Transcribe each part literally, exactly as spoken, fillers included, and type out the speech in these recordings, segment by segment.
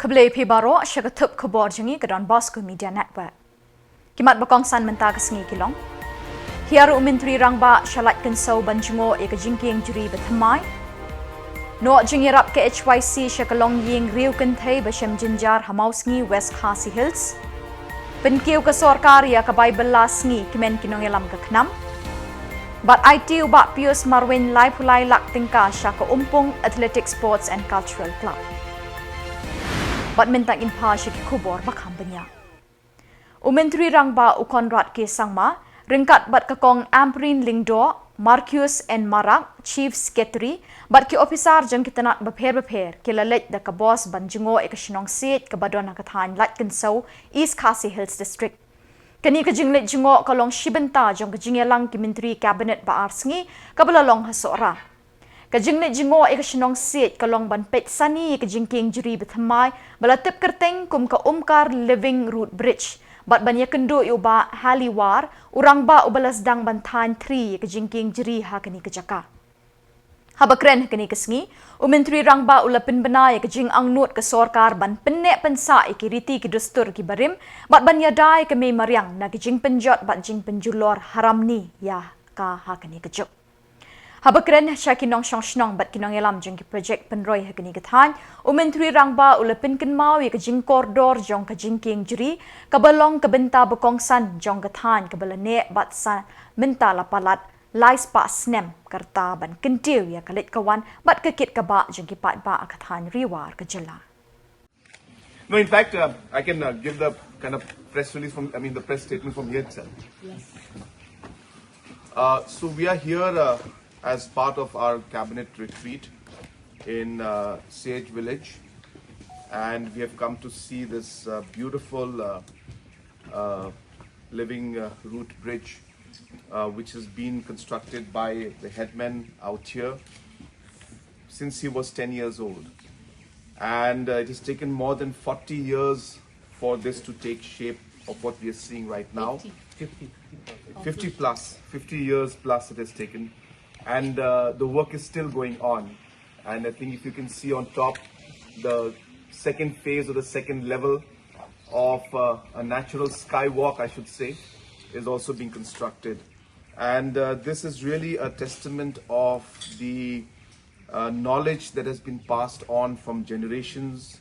Khublei phi baroh sha ka thup khubor jong ngi ka Don Bosco Media Network. Ki mat ba kongsan mynta ka sngi ki long: Hiar u Myntri Rangbah sha Laitkynshew ban jngoh ïa ka jingkieng jri ba thymmai. Noh jingïarap ka H Y C sha ka longïing riew kynthei ba shem jynjar ha Mawsngi, West Khasi Hills. Pynkiew ka sorkar ïa ka bai bylla sngi kmen ki nongïalam ka KHNAM. Bad aiti u Bah Pius Marwein laiphew lai lak tyngka sha ka Umpung Athletic Sports and Cultural Club. Bad mynta ngin phai sha ki khubor ba kham bniah. U Myntri Rangbah u Conrad K Sangma ryngkat bad ka Kong Ampareen Lyngdoh, Marcuise N Marak, Chief Secretary, bad ki ophisar jong ki tnat bapher bapher ki la leit da ka bos ban jngoh ïa ka shnong siej kaba don ha ka thaiñ Laitkynshew, East Khasi Hills District. Kane ka jingleit jngoh ka long shi bynta jong ka jingïalang ki myntri cabinet ba ar sngi kaba la long ha Sohra. Ka jingleit jngoh ïa ka shnong siej ka long ban peit sani ïa ka jingkieng jri ba thymmai ba la tip kyrteng kum ka Umkar Living Root Bridge, bad ban ïakynduh ïa u Bah Hali War, u rangbah uba la sdang ban thaiñ thri ïa ka jingkieng jri ha kane ka jaka. Haba kren ha kane ka sngi, u Myntri Rangbah u la pynbna ïa ka jingangnud ka sorkar ban pynneh pynsah ïa ki riti ki dustur ki barim, bad ban ïada ïa ka mei mariang na ki jingpynjot bad jingpynjulor haramni ïa ka ha kane ka juk. Haba kren sha ki nongshong shnong bad ki nongïalam jong ki projek pynroi ha kane ka thaiñ, u Myntri Rangbah u la pynkynmaw ïa ka jingkordor jong ka jingkieng jri, kaba long ka bynta ba kongsan jong ka thaiñ kaba la neh bad sa mynta la palat lai spah snem ka rta ban kyntiew ïa ka leit ka wan bad ka kit ka bah jong ki paidbah ha ka thaiñ Ri War ka jylla. No, in fact, uh, I can uh, give the kind of press release from, I mean, the press statement from here itself. Yes. Uh, so we are here uh, as part of our cabinet retreat in uh, Sage Village, and we have come to see this uh, beautiful uh, uh, living uh, root bridge, uh, which has been constructed by the headman out here since he was ten years old. And uh, it has taken more than forty years for this to take shape of what we are seeing right now. fifty. fifty plus, fifty years plus it has taken. And uh, the work is still going on. And I think if you can see on top, the second phase or the second level of uh, a natural skywalk, I should say, is also being constructed. And uh, this is really a testament of the uh, knowledge that has been passed on from generations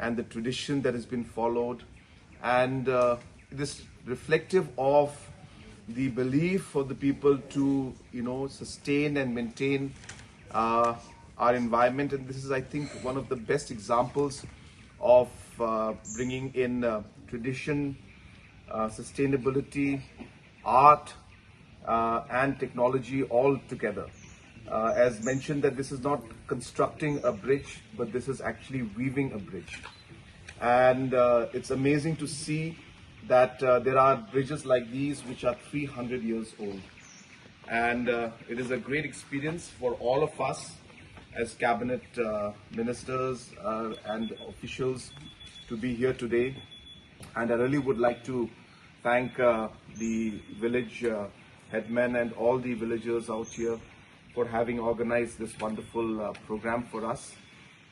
and the tradition that has been followed. And uh, this reflective of the belief of the people to, you know, sustain and maintain uh, our environment. And this is, I think, one of the best examples of uh, bringing in uh, tradition, uh, sustainability, art, uh, and technology all together. Uh, as mentioned, that this is not constructing a bridge, but this is actually weaving a bridge. And uh, it's amazing to see that uh, there are bridges like these which are three hundred years old. And uh, it is a great experience for all of us as cabinet uh, ministers uh, and officials to be here today. And I really would like to thank uh, the village uh, headmen and all the villagers out here for having organized this wonderful uh, program for us.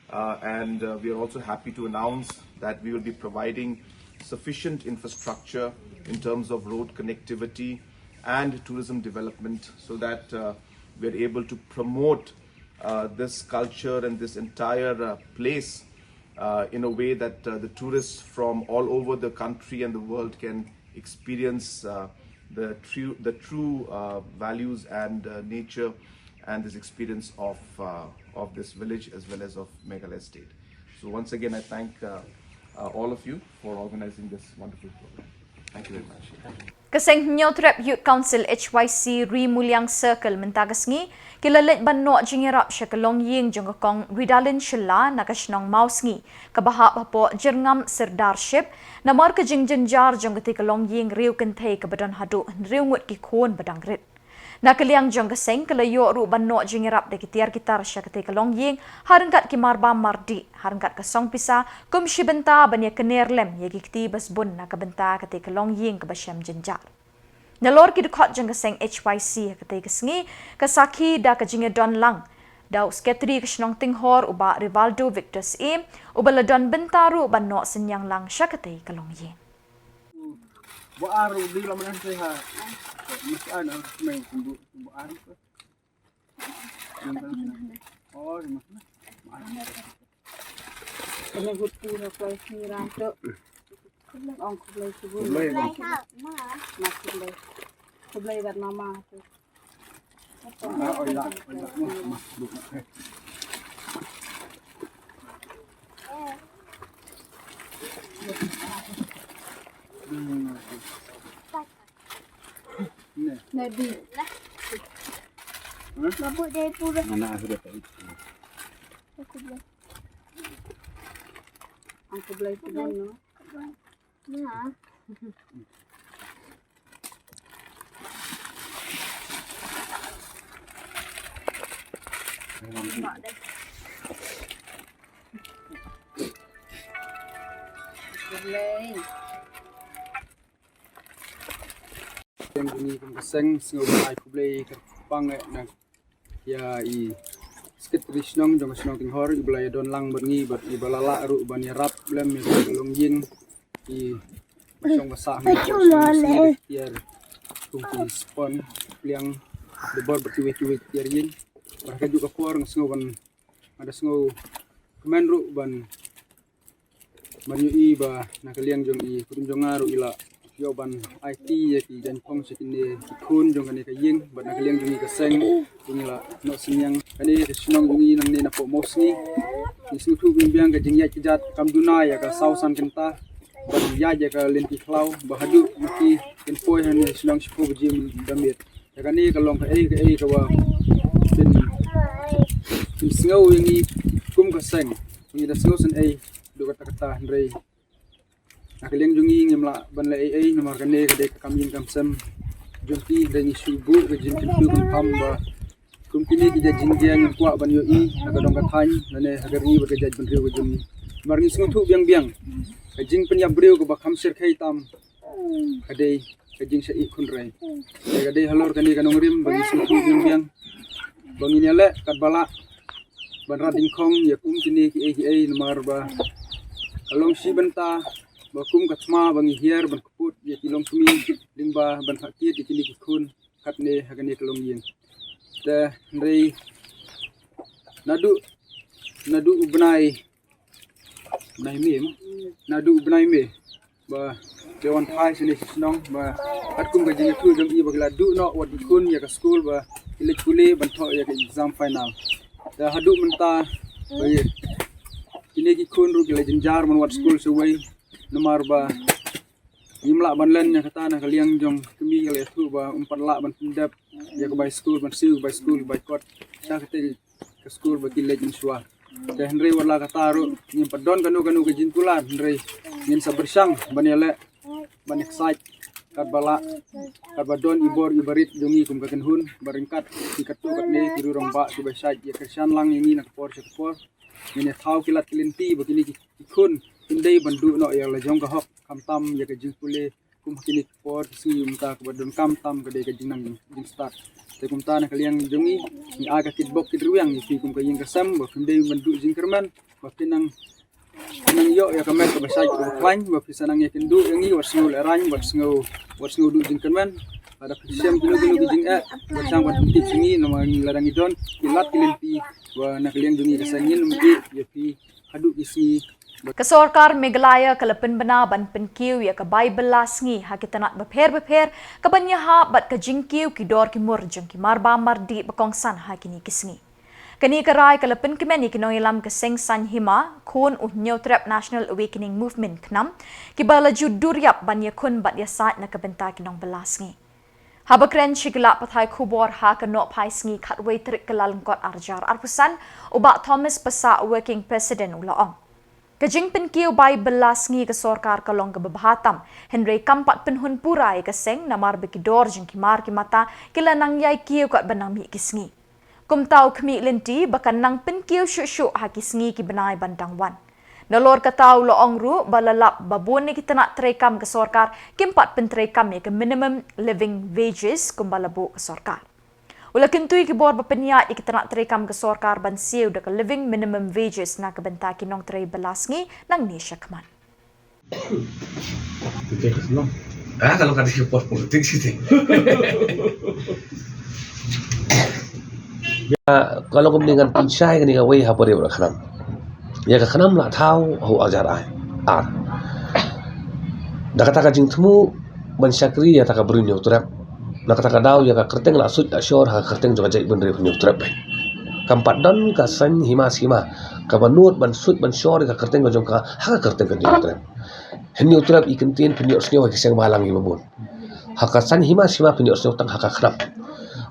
Uh, and uh, we are also happy to announce that we will be providing sufficient infrastructure in terms of road connectivity and tourism development so that uh, we are able to promote uh, this culture and this entire uh, place uh, in a way that uh, the tourists from all over the country and the world can experience uh, the true, the true uh, values and uh, nature and this experience of, uh, of this village as well as of Meghalaya State. So once again, I thank uh, uh, all of you for organizing this wonderful program. Thank you very much. Ka seng Hynñiewtrep Youth Council H Y C Ri Muliang Circle mynta ka sngi ki la leit ban noh jingïarap sha ka longïing jong ka Kong Ridalin Shylla na ka shnong Mawsngi, kaba hap hapoh Jyrngam Sirdarship, namar ka jingjynjar jong katei ka longïing riew kynthei kaba don haduh hynriew ngut ki khun ba dang rit. Na ka liang jong ka seng ka la ïoh ruh ban noh jingïarap da ki tiar ki tar sha katei ka longïing, ha ryngkat ki marbam mardih, ha ryngkat ka song pisa, kum shi bynta ban ïa kner lem ïa ki kti ba sbun na ka bynta katei ka longïing kaba shem jynjar. Nalor ki dkhot jong ka seng H Y C ha katei ka sngi, ka sakhi da ka jingïadon lang Da u Secretary ka shnong Tinghor u Bah Rivaldo Victor Syiem, uba la don bynta ruh ban noh synñiang lang sha katei ka longïing. Ba ar u di la mane ha. Mas ai na mai kumbu ba ar. Oh, mas. Kane hut pura play sira tu. Ong khublei shibun. Khublei, ma. Ma khublei. Khublei bad mama tu. Nabi. Mabuk dari pura. Mana aku dapat itu? Aku belum. Aku belum pernah. Nah. Kum ka seng, sngew ban ai khublei kyrpang eh na ïa i Secretary Shnong jong ka shnong Tinghor, iba la ïa don lang bad ngi bad iba la lah ruh ban ïarap lem ïa ka longïing, i ba shong ba sah, tiar kum ki spon, pliang, debor bad kiwei kiwei tiar ïing. Bad ha kajuh ka por nga sngew ban, nga da sngew kmen ruh ban, ban ïohi ba na ka liang jong i kurim jong nga ruh i la ïoh ban aiti ïa ki jaiñphong sha kine ki khun jong kane ka ïing, bad na ka liang jong i ka seng jong i la noh synñiang. Kane ka shnong jong i nangne napoh Mawsngi. Ngi sngewthuh biang biang ka jingïaid kjat kam duna ïa ka saw san kynta ban ïaid ïa ka lynti khlaw, ba haduh ma ki kin poi hangne shnong shiphew baje da miet. Ïa kane ka long kaei kaei kaba pyn, pynsngew ïa ngi kum ka seng. Ngi da sngewsynei haduh katta katta, hynrei na ka liang jong ngi ngim lah ban leh ei ei namar kane ka dei ka kam ïing kam sem jong ki. Dei ngi shu buh ka jingkyntu kynpham ba kum kine ki jait jingïa ngim kwah ban ïohi ha ka dong ka thaiñ lane ha ka ri bad ka jaitbynriew ka jong ngi. Namar ngi sngewthuh biang biang ka jingpynïap briew kaba kham shyrkhei tam ka dei ka jingshah ïeh khun rai. Ka dei halor kane ka nongrim ba ngi sngewthuh biang biang ba ngin ïaleh katba lah ban rat dyngkhong ïa kum kine kiei kiei, namar ba ka long shi bynta ba kum ka thma ba ngi hiar ban kput ïa ki longkmie lyngba ban thah kit ïa kine ki khun katne ha kane ka longïing. Te hynrei naduh, naduh u bnai, bnai May ma? Naduh u bnai May ba ki wan phai shane sha shnong ba katkum ka jingïathuh jong i ba ki la duh noh wat ki khun ïa ka skul ba ki leit pule ban thoh ïa ka exam final. Te haduh mynta ba ïa kine ki khun ruh ki la jynjar ban wad skul shawei namar ba ngim lah ban len ïa kata na ka liang jong kmie, ka la ïathuh ba um pat lah ban pyndep ïa ka bai skul, ban siew ka bai skul, bai kot sha kata ka skul ba ki leit mynshuwa. Te hynrei wat la kata ruh ngim pat don kano kano ka jingkular, hynrei ngin sa pyrshang ban ïaleh ban excite katba lah, katba don i bor i barit jong ngi kum ka kynhun, ba ryngkat ki katto katne ki rangbah kiba shait ïa kyrshan lang ïa ngi na ka por sha ka por. Ngin ïa thaw ki lad ki lynti ba kine ki khun kin dei ban duh noh ïa la jong ka hok, khamtam ïa ka jingpule kum ha kine ki por ki sngi mynta kaba donkam tam ka dei ka jingnang jingstad. Te kumta na ka liang jong ngi, ngi ai ka kitbok kitrwiang ïa phi kum ka ïing ka sem ba phim dei ban duh jingkyrmen, ba phin nang, phin nang ïoh ïa ka met kaba shait kaba khlaiñ, ba phi sa nang ïakynduh ïa ngi wat sngew lehraiñ, wat sngew, wat sngew duh jingkyrmen. Lada phi shem kino kino ki jingeh, wat shang ban pyntip sha ngi namar ngi lada ngi don ki lad ki lynti ba na ka liang jong ngi ka seng ngin ym ïeh ïa phi haduh ki sngi. Ka sorkar Meghalaya ka la pynbna ban pynkiew ïa ka bai bylla sngi ha ki tnat bapher bapher, kaban ïahap bad ka jingkiew ki dor ki mur jong ki marbam mardih ba kongsan ha kine ki sngi. Kane ka rai ka la pynkmen ïa ki nongïalam ka seng Saiñ Hima, khun u Hynñiewtrep National Awakening Movement, KNAM, kiba la ju dur ïap ban ïakhun bad ïasaid na ka bynta ki nongbylla sngi. Haba kren sha ki lad pathai khubor ha ka nohphai sngi khatwei tarik Kyllalyngkot arhajar arphew san, u Bah Thomas Passah, Working President, u la ong, ka jingpynkiew bai bylla sngi ka sorkar ka long kaba bha tam, hynrei kam pat pynhun pura ïa ka seng namar ba ki dor jong ki mar ki mata ki la nang ïai kiew katba nang mih ki sngi. Kumta u khmih lynti ba kan nang pynkiew shuh shuh ha ki sngi ki bnai ban dang wan. Nalor kata u la ong ruh ba la lap ba bun na ki tnat treikam ka sorkar kim pat pyntreikam ïa ka minimum living wages kumba la buh ka sorkar. U la kyntu ïa ki bor ba pynïaid ïa ki tnat treikam ka sorkar ban siew da ka living minimum wages na ka bynta ki nongtrei ba la sngi nangne shakhmat. Ah, ka long ka dei ka por politik siti. Ka long kumne, ngan pynshai kane kawei ha pyrshah ka khnam. Ïa ka khnam la thaw ha u hajar ar. Da kata ka jingthmu ban shakri ïa kata ka briew Hynñiewtrep. Na kata ka daw ïa ka kyrteng la suit la shor ha ka kyrteng jong ka jaitbynriew Hynñiewtrep beit. Kam pat don ka saiñ hima sima kaba nud ban suit ban shor ïa ka kyrteng ka jong ka ha ka kyrteng ka Hynñiewtrep. Hynñiewtrep i kyntien phin ïohsngew ha ki seng balang kiba bun. Ha ka saiñ hima sima phin ïohsngew tang ha ka khnam.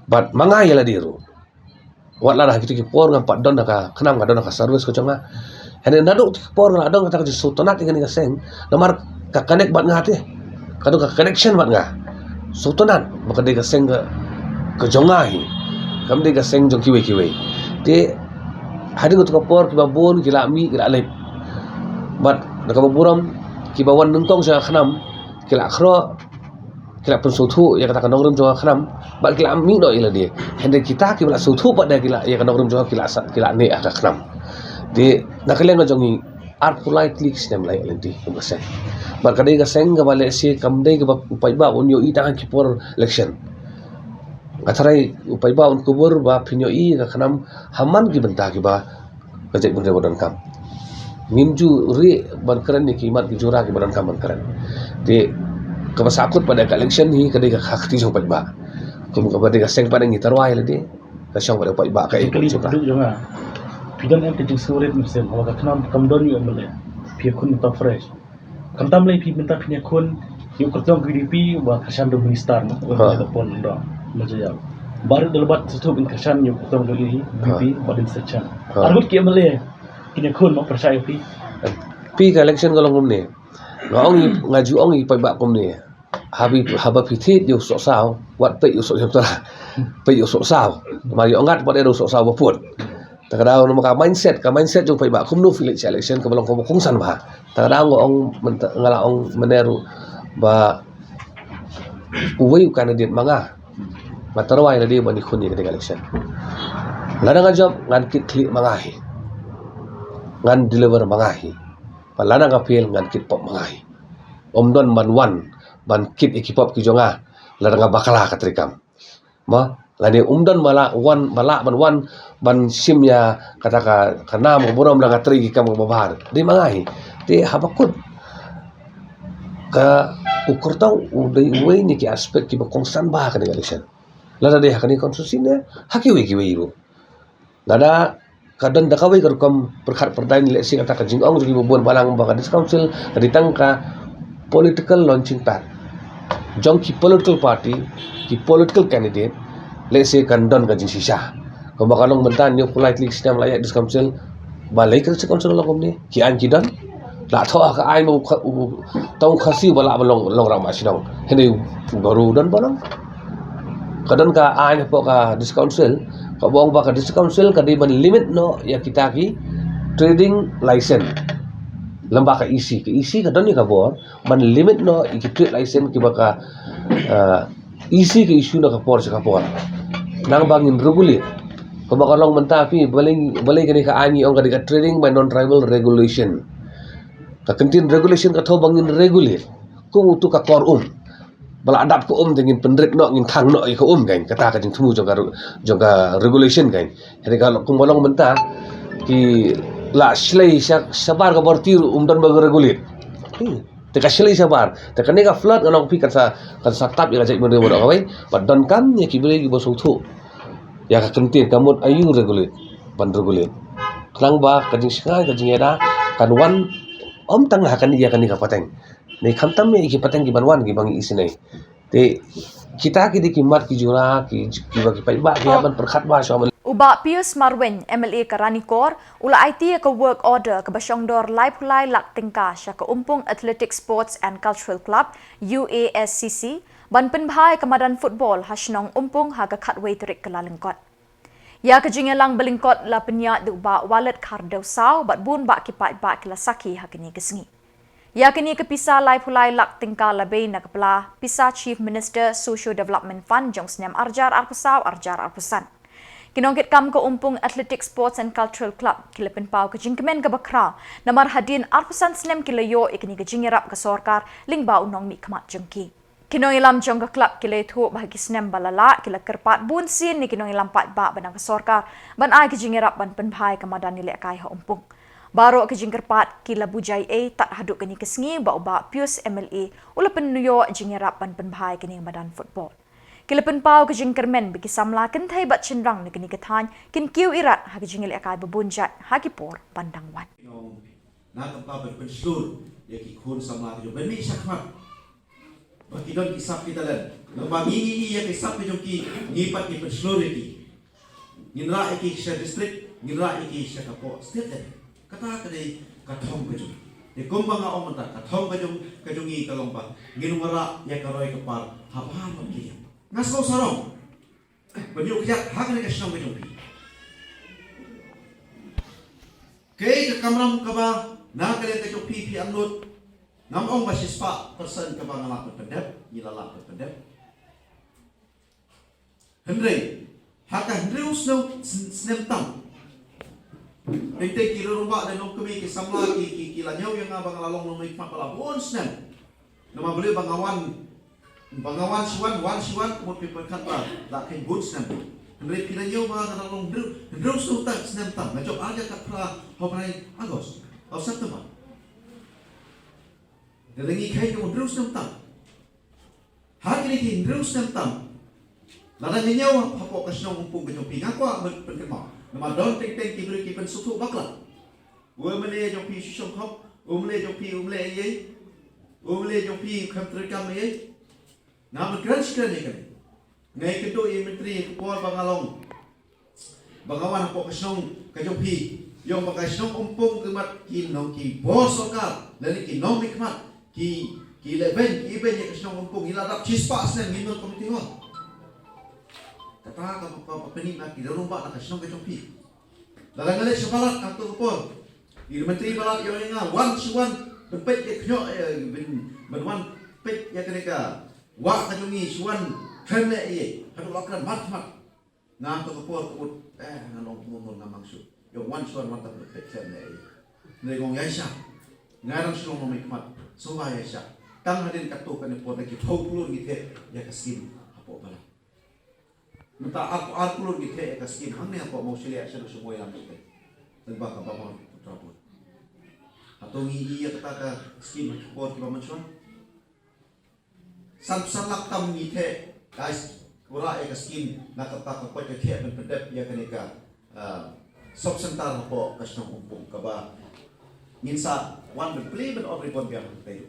Bad ma nga ïa lade ruh, wat la ha kito ki por ngam pat don ha ka khnam, nga don ha ka service ka jong nga. Hynrei naduh kito ki por nga la don kata ka jingsngewtynnat ïa kane ka seng, namar ka connect bad nga te. Ka don ka connection bad nga. Sngewtynnat ba ka dei ka seng ka, ka jong nga hi. Kam dei ka seng jong kiwei kiwei. Te hadien kito ki por kiba bun ki la mih, ki la leit. Bad da kaba burom, kiba wan nyngkong sha ka khnam ki la khroh, ki la pynsngewthuh ïa kata ka nongrim jong ka khnam, bad ki la mih noh ïa lade. Hynrei kita kiba la sngewthuh pat de ki la, ïa ka nongrim jong ka, ki la sa, ki la neh ha ka khnam. Te na ka liang ka jong ngi, ar phew lai tylli ki snem la ïaid lynti kum ka seng. Bad ka dei ka seng kaba lehse kam dei kaba u paidbah un ïohi tang ha ki por election. Nga tharai u paidbah un kubur ba phin ïohi ïa ka khnam ha man ki bynta kiba ka jaitbynriew ba donkam. Ngim ju rieh ban kren ïa ki mat ki jura kiba donkam ban kren. Te kaba sahkut pat de ka election hi ka dei ka kti jong u paidbah. Kum kaba dei ka seng pat de ngi tyrwa ïa lade, ka shong pat de u paidbah ka. Kali ba kduk jong nga. Phi don em ka jingsngewrit mynsiem, haba ka khnam kam don ïa u M L A, phi ïakhun mynta fresh. Khamtam lei phi mynta phin ïakhun ïa u kyrtong ka U D P ba kyrshan da u minister, mo, u M L A Dapol Lyngdoh Marjaiaw. Baroh da la bat shuh phin kyrshan ïa u kyrtong ka U D P ba dei sa chan. Ar ngut ki M L A kin ïakhun, mo, pyrshah ïa phi. Phi, ka election ka long kumne. Nga ong ïa, nga ju ong ïa u paidbah kumne. Haba, haba phi thied ïa u sohsaw, wat peit ïa u soh jong tara. Peit ïa u sohsaw. Namar ïa u ngat pat de u sohsaw ba pud. Ta ka daw namar ka mindset, ka mindset jong u paidbah kumno phi leit sha election kaba long kaba kongsan bha. Ta ka daw nga ong mynta, nga la ong mynne ruh ba uwei u candidate ma nga, nga tyrwa ïa lade ban ïakhun ïa kane ka election. Lada nga jop ngan kit khlieh ma nga hi. Ngan deliver ma nga hi. Bad lada nga fail ngan kit pop ma nga hi. Ym don ban wan ban kit ïa ki pop ki jong nga lada nga bakla ka treikam. Mo, lane ym don ba lah wan, ba lah ban wan ban shim ïa kata ka, ka nam ka burom lada nga trei ki kam kaba bha. Dei ma nga hi. Te haba kut, ka u kyrtong u dei uwei na ki aspect kiba kongsan bha ha kane ka election. Lada dei ha kane ka constituency ne ha kiwei kiwei ruh. Lada ka don da kawei ka rukom pyrkhat pyrdaiñ, lehse kata ka jingong jong kiba bun balang ba ka District Council ka dei tang ka political launching pad jong ki political party, ki political candidate, lehse kan don ka jingshisha. Kumba ka long mynta, hynñiew phew lai tylli ki snem la ïaid District Council, balei ka District Council ka long kumne? Ki aiñ ki don. La thoh ha ka aiñ ba u Kha-, u, tang u Khasi ba lah ban long, long rangbah shnong. Hynrei u baroh u don ba long. Ka don ka aiñ hapoh ka District Council kaba ong ba ka District Council ka dei ban limit noh ïa kita ki trading license. Lyngba ka E C, ka E C ka don ïa ka bor ban limit noh ïa ki trade license kiba ka, eh, E C ka issue na ka por sha ka por. Nang ba ngin regulate. Kumba ka long mynta phi, balei, balei kane ka aiñ ngi ong ka dei ka trading by non-tribal regulation. Ka kyntien regulation ka thoh ba ngin regulate. Kum uto ka kor um. Ba la dap ka um te ngin pynrit noh, ngin khang noh ïa ka um kein. Kata ka jingthmu jong ka re-, jong ka regulation kein. Hynrei ka long, kumba long mynta, ki la shlei sha-, shabar ka border ruh ym don ba ka regulate. Hmm. Te ka shlei shabar. Te kane ka flood nga ong phi kan sa, kan sa tap ïa ka jaitbynriew baroh kawei. Bad donkam ïa ki briew kiba sngewthuh ïa ka kyntien, ka mut aiu regulate, ban regulate. Khnang ba ka jingshngaiñ, ka jingïada kan wan ym tang ha kane ïa kane ka pateng. Ne khamtam ïa ki pateng kiban wan kiba ngi isynei. Te kita ki dei ki mat ki jura ki, kiba ki paidbah ki hap ban pyrkhat bha shuwa ban. U Bah Pius Marwein, M L A ka Ranikor, u la aiti ïa ka work order kaba shongdor laiphew lai lak tyngka sha ka Umpung Athletic Sports and Cultural Club, U A S C C, ban pynbha ïa ka madan football ha shnong Umpung ha ka khatwei tarik Kyllalyngkot. Ïa ka jingïalang ba lyngkot la pynïaid da u Bah Walet Khardewsaw bad bun bah ki paidbah ki la sakhi ha kane ka sngi. Ïa kane ka pisa laiphew lai lak tyngka la bei na ka pla pisa Chief Minister Socio Development Fund jong snem arjar arphew saw arjar arphew san. Ki nongkitkam ka Umpung Athletic Sports and Cultural Club ki la pynpaw ka jingkmen kaba khraw namar hadien arphew san snem ki la ïoh ïa kane ka jingïarap ka sorkar lyngba u nongmihkhmat jong ki. Ki nongïalam jong ka club ki la ïathuh ba ha ki snem ba la lah ki la kyrpad bun sien na ki nongïalam paidbah bad na ka sorkar ban ai ka jingïarap ban pynbha ïa ka madan ïalehkai ha Umpung. Baroh ka jingkyrpad ki la buh jaiei tad haduh kane ka sngi ba u Bah Pius M L A u la pynïoh jingïarap ban pynbha ïa kane ka madan football. Ki la pynpaw ka jingkyrmen ba ki samla kynthei bad shynrang na kane ka thaiñ kin kiew irat ha ka jingïalehkai ba bun jait ha ki por ban dang wan. Na ka bynta ban pynshlur ïa ki khun samla ki jong, ban mih shakhmat ba ki don ki sap ki talent. Namar ngi ngi ïa ki sap ki jong ki, ngi pat ngi pynshlur ïa ki. Ngin rah ïa ki sha district, ngin rah ïa ki sha ka pdeng state level. Kata ka dei ka thong ka jong. Te kumba nga ong mynta, ka thong ka jong, ka jong ngi ka long ba ngin wanrah ïa ka roi ka par ha baroh ki liang. Nga sngew sarong ban ïoh kjat ha kane ka shnong ka jong phi. Kaei ka kamram kaba na ka liang ka jong phi phi angnud? Ngam ong ba shispah percent kaba nga lah ban pyndep, ngi la lah ban pyndep. Hynrei ha ka hynriew snem, snem tam, teng teng ki rangbah lane nongkmie ki samla ki, ki, ki la ñiew ïa nga ba nga la long nongmihkhmat ba la bun snem. Namar balei? Ba nga wan, ba nga wan shuwa, wan shuwa, ka mut phi pyrkhat ba la kheiñ bun snem. Hynrei phi la ñiew ba nga la long hynriew, hynriew snem tam, snem tam, nga jop arja kat phra ha u bnai August, ha u September. Te la ngi kheiñ ka mut hynriew snem tam. Ha kine ki hynriew snem tam, lada ngi ñiew hapoh ka shnong Umpung ka jong phi, nga kwah ban pynkynmaw. Namar don teng teng ki briew ki pynsngewthuh bakla. U M L A jong phi shu shong khop, u M L A jong phi um leh ei ei, u M L A jong phi khlem treikam ei ei. Nga ban kren shi kren ïa kane. Nga ïakynduh ïa i Myntri ha ka por ba nga long, ba nga wan hapoh ka shnong ka jong phi. Ïa ba ka shnong Umpung ki mat ki nong ki bor sorkar lane ki nongmihkhmat ki, ki leh beiñ, ki beiñ ïa ka shnong Umpung, ngi la dap shispah snem ngim don community hall. Kata ka, ka, ka, ka pyni na ki rangbah na ka shnong ka jong phi. Lada nga leit sha Balat ha kato ka por, i Myntri Balat i ong ïa nga, wan shu wan ban peit ïa ka khñioh, eh, ban, ban wan peit ïa kane ka wah ka jong ngi, shu wan khlem leh ei ei, haduh la kren mat mat. Nga ha kato ka por ka mut, eh, nga long kumno nga mang shuh. Ïa wan shu wan wan tang ban peit khlem leh ei ei. Nga ong ïaishah. Nga dang shu long nongmihkhmat, sngewbha ïaishah. Tang hadien katto katne por da ki phew klur ngi theh ïa ka skim hapoh Balat. Mynta ar, ar klur ngi theh ïa ka skim hangne hapoh Mawshiliah shaduh sha Mawlam shatei. Lyngba ka Bamar Putra Board. Hato ngi ïohi ïa kata ka skim ha ki por kiba mynshuwa? San, san lak tam ngi theh, guys, wanrah ïa ka skim na kata ka koit ka khiah ban pyndep ïa kane ka, ah, sub center hapoh ka shnong Umpung kaba ngin sa wan ban plie ban ot ribbon biang hangtei.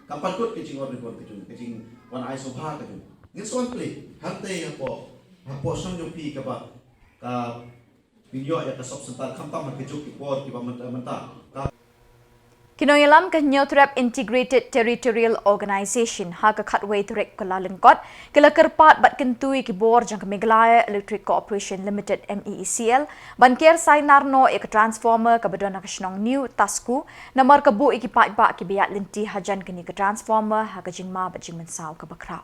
Kam pat kut ka jing ot ribbon ka jong, ka jingwan ai sngewbha ka jong. Ngin sa wan plie hangtei hapoh, hapoh shnong jong phi kaba ka, ngin ïoh ïa ka sub center khamtam ha ka juk ki por kiba mynta, mynta. Ka Ki nongïalam ka Hynñiewtrep Integrated Territorial Organization ha ka khatwei tarik Kyllalyngkot ki la kyrpad bad kyntu ïa ki bor jong ka Meghalaya Electric Corporation Limited, M E E C L, ban ker sainar noh ïa ka transformer kaba don ha ka shnong New Tasku, namar ka buh ïa ki paidbah kiba ïaid lynti hajan kane ka transformer ha ka jingma bad jingmynsaw kaba khraw.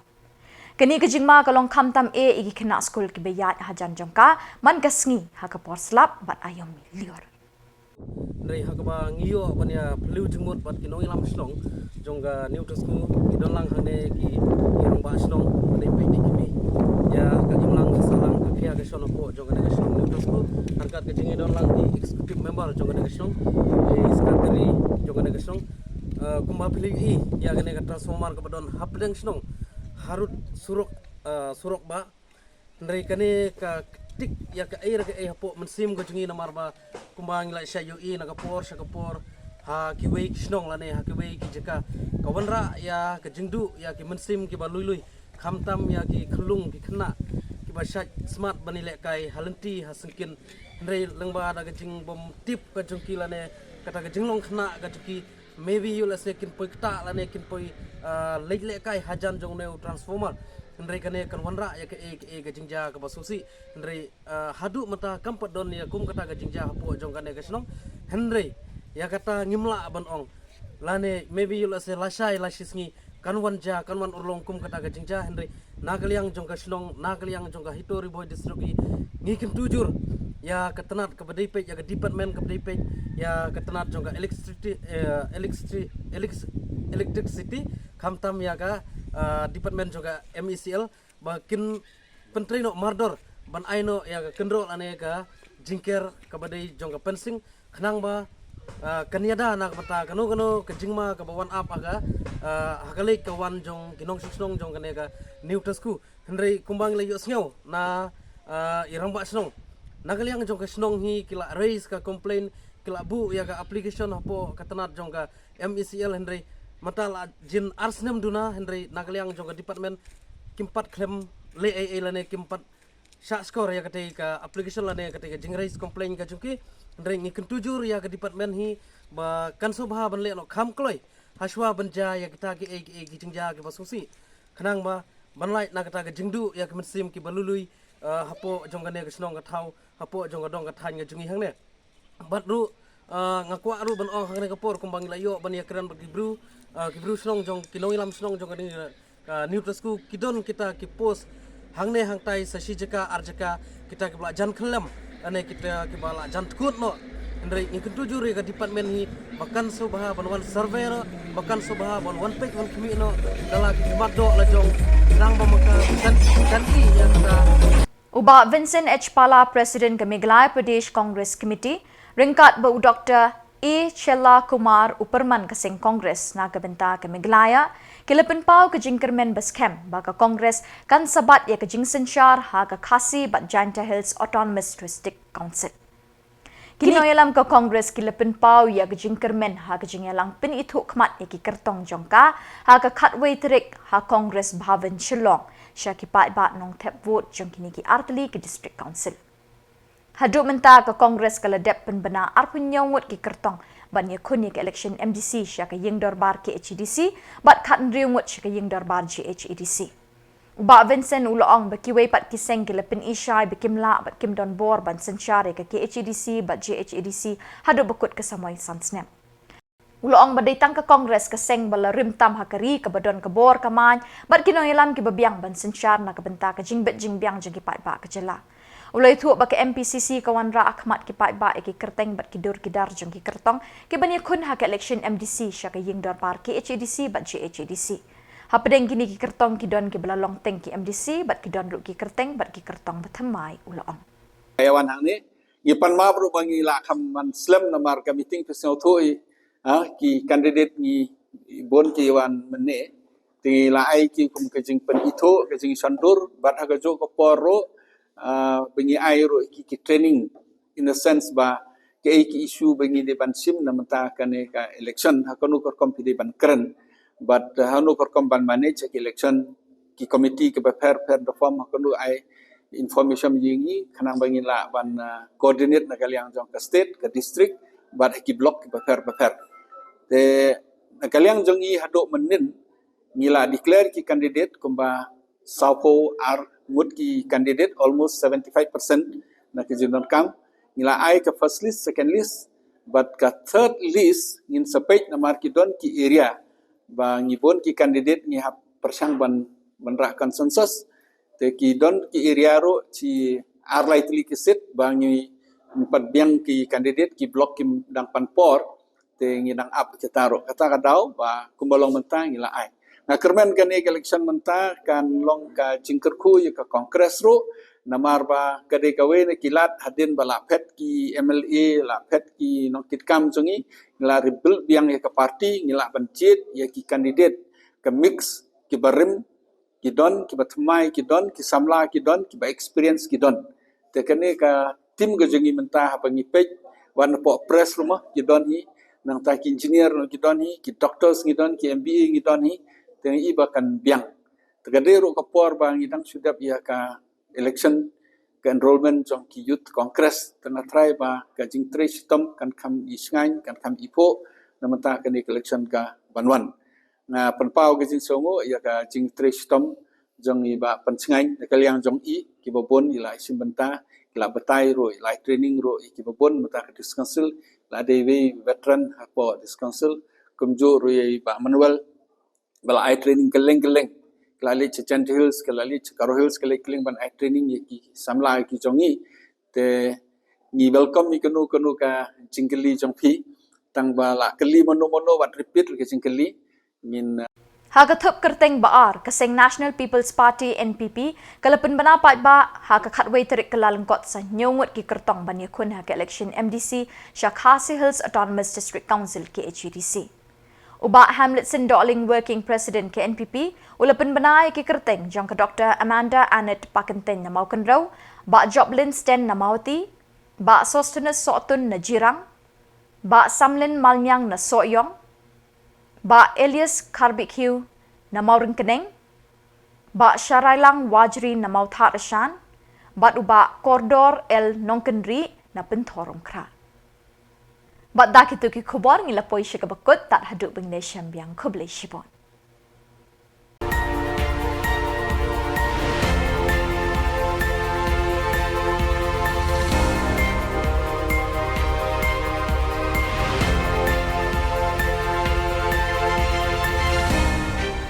Kane ka jingma ka long khamtam eh ïa ki khynnah skul kiba ïaid hajan jong ka man ka sngi ha ka por slap bad aïom lyiur. Hynrei ha kaba ngi ïoh ban ïa phylliew jingmut bad ki nongïalam shnong jong ka New Tasku, ki don lang hangne ki, ki rangbah shnong, ba dei peit ïa ki mei. Ïa ka imlang ka sahlang ka khia ka shon hapoh jong kane ka shnong New Tasku, ryngkat ka jingïadon lang ki executive member jong kane ka shnong, ki secretary jong kane ka shnong. Eh, kumba phi la ïohi ïa kane ka transformer kaba don hapdeng shnong, harud surok, eh, surok ba. Hynrei kane ka ktik ïa kaei re kaei hapoh mynsiem ka jong ngi namar ba kumba ngi la shah ïohi na ka por sha ka por ha kiwei ki shnong lane ha kiwei ki jaka, ka wanrah ïa ka jingduh ïa ki mynsiem kiba lui lui, khamtam ïa ki khyllung ki khynnah kiba shait smat ban ïalehkai ha lynti ha syngkien. Hynrei lyngba da ka jingbym tip ka jong ki lane kata ka jinglong khynnah ka jong ki, maybe ïoh lehse kin poi ktah lane kin poi, ah, leit lehkai hajan jong une u transformer. Hynrei kane kan wanrah ïa kaei kaei ka jingjia kaba sngewsih. Hynrei, ah, haduh mynta kam pat don ïa kum kata ka jingjia hapoh jong kane ka shnong. Hynrei ïa kata ngim lah ban ong. Lane maybe ïoh lehse lashai lashisngi kan wan jia, kan wan urlong kum kata ka jingjia, hynrei na ka liang jong ka shnong, na ka liang jong ka Hito Ri Bhoi District hi, ngi kyntu jur ïa ka tnat kaba dei peit, ïa ka department kaba dei peit ïa ka tnat jong ka electricity, eh, electri- elec- electricity, khamtam ïa ka, ah, department jong ka M E C L, ba kin pyntrei noh mardor ban ai noh ïa ka kynroh lane ka jingker kaba dei jong ka fencing, khnang ba, ah, kan ïada na ka bynta kano kano ka jingma kaba wan ap ha ka, ah, ha ka leit ka wan jong ki nongshong shnong jong kane ka New Tasku. Hynrei kumba ngi la ïohsngew na, ah, i rangbah shnong, na ka liang jong ka shnong hi ki la raise ka complaint, ki la buh ïa ka application hapoh ka tnat jong ka M E C L, hynrei mynta la jin ar snem duna, hynrei na ka liang jong ka department kim pat khlem leh ei ei lane kim pat shah skor ïa katei ka application lane katei ka jing raise complaint ka jong ki. Hynrei ngi kyntu jur ïa ka department hi ba kan sngewbha ban leh noh kham kloi hashwa ban jia ïa kita kiei kiei ki jingjia kiba sngewsih, khnang ba ban lait na kata ka jingduh ïa ka mynsiem kiba lui lui, ah, hapoh jong kane ka shnong ka thaw, hapoh jong ka dong ka thaiñ ka jong ngi hangne. Bad ruh, ah, nga kwah ruh ban ong ha kane ka por kumba ngi la ïoh ban ïakren bad ki briew, ah, ki briew shnong jong, ki nongïalam shnong jong kane ka New Tasku, ki don kita ki post hangne hangtai sa shi jaka ar jaka, kita kiba la jan khyllem lane kita kiba la jan tkut noh. Hynrei ngi kyntu jur ïa ka department hi ba kan sngewbha ban wan survey noh, ba kan sngewbha ban wan peit wan khmih noh da la ki khmat doh la jong, khnang ba ma ka kan kan i ïa kata. U Bah Vincent H Pala, President ka Meghalaya Pradesh Congress Committee, ryngkat bad u Doktor A Chella Kumar, u pyrman ka seng Congress na ka bynta ka Meghalaya, ki la pynpaw ka jingkyrmen ba skhem ba ka Congress kan sa bat ïa ka jingsynshar ha ka Khasi bad Jaintia Hills Autonomous District Council. Ki nongïalam ka Congress ki la pynpaw ïa ka jingkyrmen ha ka jingïalang pynithuh khmat ïa ki kyrtong jong ka ha ka khatwei tarik ha Congress Bhavan Shillong sha ki paidbah nongthep vote jong kine ki artylli ki District Council. Haduh mynta ka Congress ka la dep pynbna arphew hynñiew ngut ki kyrtong ban ïakhun ïa ka election M D C sha ka ïing dorbar K H A D C bad khathynriew ngut sha ka ïing dorbar J H A D C. U Bah Vincent u la ong ba kiwei pat ki seng ki la pyni shai ba kim lah bad kim don bor ban synshar ïa ka K H A D C bad J H A D C haduh ba kut ka samoi san snem. U la ong ba dei tang ka Congress ka seng ba la rim tam ha ka ri kaba don ka bor ka main bad ki nongïalam kiba biang ban synshar na ka bynta ka jingbit jingbiang jong ki paidbah ka jylla. U la ïathuh ba ka M P C C ka wanrah ha khmat ki paidbah ïa ki kyrteng bad ki dur ki dar jong ki kyrtong kiban ïakhun ha ka election M D C sha ka ïing dorbar K H A D C bad J H A D C. Hapdeng kine ki kyrtong ki don kiba la long teng ki M D C bad ki don ruh ki kyrteng bad ki kyrtong ba thymmai, u la ong. Ïa wan hangne, ngi pan map ruh ba ngi la kham man slem namar ka meeting phi sngewthuh hi, ha, ki candidate ngi bun ki wan mynne, te ngi la ai ki kum ka jingpynithuh, ka jingshondur, bad ha kajuh ka por ruh, ah, ba ngi ai ruh ki, ki training, in the sense ba kaei ki issue ba ngi dei ban shim na mynta kane ka election, ha kano ka rukom phi dei ban kren. Bad, uh, ha kano ka rukom ban manage ki election, ki committee kiba pher pher da form, ha kano ai information ïa ngi khnang ba ngin lah ban, uh, coordinate na ka liang jong ka state, ka district bad ki block kiba pher bapher. Te na ka liang jong ngi haduh mynnin ngi la declare ki candidate kumba sawphew ar ngut ki candidate, almost seventy-five percent na ki jingdonkam. Ngi la ai ka first list, second list, bad ka third list ngin sa peit namar ki don ki area ba ngi bun ki candidate ngi hap pyrshang ban, ban rah consensus. Te ki don ki area ruh chi ar lai tylli ki seat ba ngi, ngi pat biang ki candidate, ki block kim dang pan por. Te ngi dang ap kita ruh. Kata ka daw ba kumba long mynta ngi la ai. Nga kyrmen kane ka election mynta kan long ka jingkyrkhu ïa ka Congress ruh, namar ba ka dei kawei na ki lad hadien ba la phet ki M L A, la phet ki nongkitkam jong ngi, ngi la rebuild biang ïa ka party, ngi lah ban jied ïa ki candidate, ka mix, kiba rim ki don, kiba thymmai ki don, ki samla ki don, kiba experience ki don. Te kane ka team ka jong ngi mynta haba ngi peit, wat na pdeng press ruh mo ki don hi, nangta ki engineer ruh ki don hi, ki doctors ngi don, ki M B A ngi don hi, te ngi i ba kan biang. Te ka dei ruh ka por ba ngi dang shu dep ïa ka election, ka enrollment jong ki Youth Congress, te nga tharai ba ka jingtrei shitom kan kham i shngaiñ, kan kham i phuh na mynta kane ka election kaban wan. Nga pynpaw ka jingsngewnguh ïa ka jingtrei shitom jong i Bah Pynshngaiñ, na ka liang jong i, kiba bun i la shim bynta, i la batai ruh, i la training ruh, i kiba bun mynta ka District Council, la dei wei veteran hapoh District Council, kumjuh ruh ïa i Bah Manuel ba la ai training kylleng kylleng, ka la leit sha Jaintia Hills, ka la leit sha Garo Hills, ka leit kylleng ban ai training ïa ki samla ki jong ngi. Te ngi welcome ïa kano kano ka jingkylli jong phi, tang ba la kylli mano mano wat repeat ka jingkylli. Ngin, uh, Ha ka thup kyrteng ba ar ka seng National People's Party, N P P, ka la pynbna paidbah ha ka khatwei tarik Kyllalyngkot sa hynñiew ngut ki kyrtong ban ïakhun ha ka election M D C sha Khasi Hills Autonomous District Council, K H A D C. U Bah Hamletson Dohling, Working President ka N P P, u la pynbna ïa ki kyrteng jong ka Doctor Amanda Annet Pakyntein na Mawkynrew, Bah Joplin Sten na Mawti, Bah Sosthenes Sohtun na Jirang, Bah Samlin Malniang na Sohiong, Bah Elias Kharbikhiu na Mawryngkneng, Bah Sharailang Wajri na Mawthadraishan, bad u Bah Kordor L Nongkynrih na Pynthorumkhrah. Bad da kito ki khubor ngi la poi sha kaba kut, tad haduh ban ïashem biang, khublei shibun.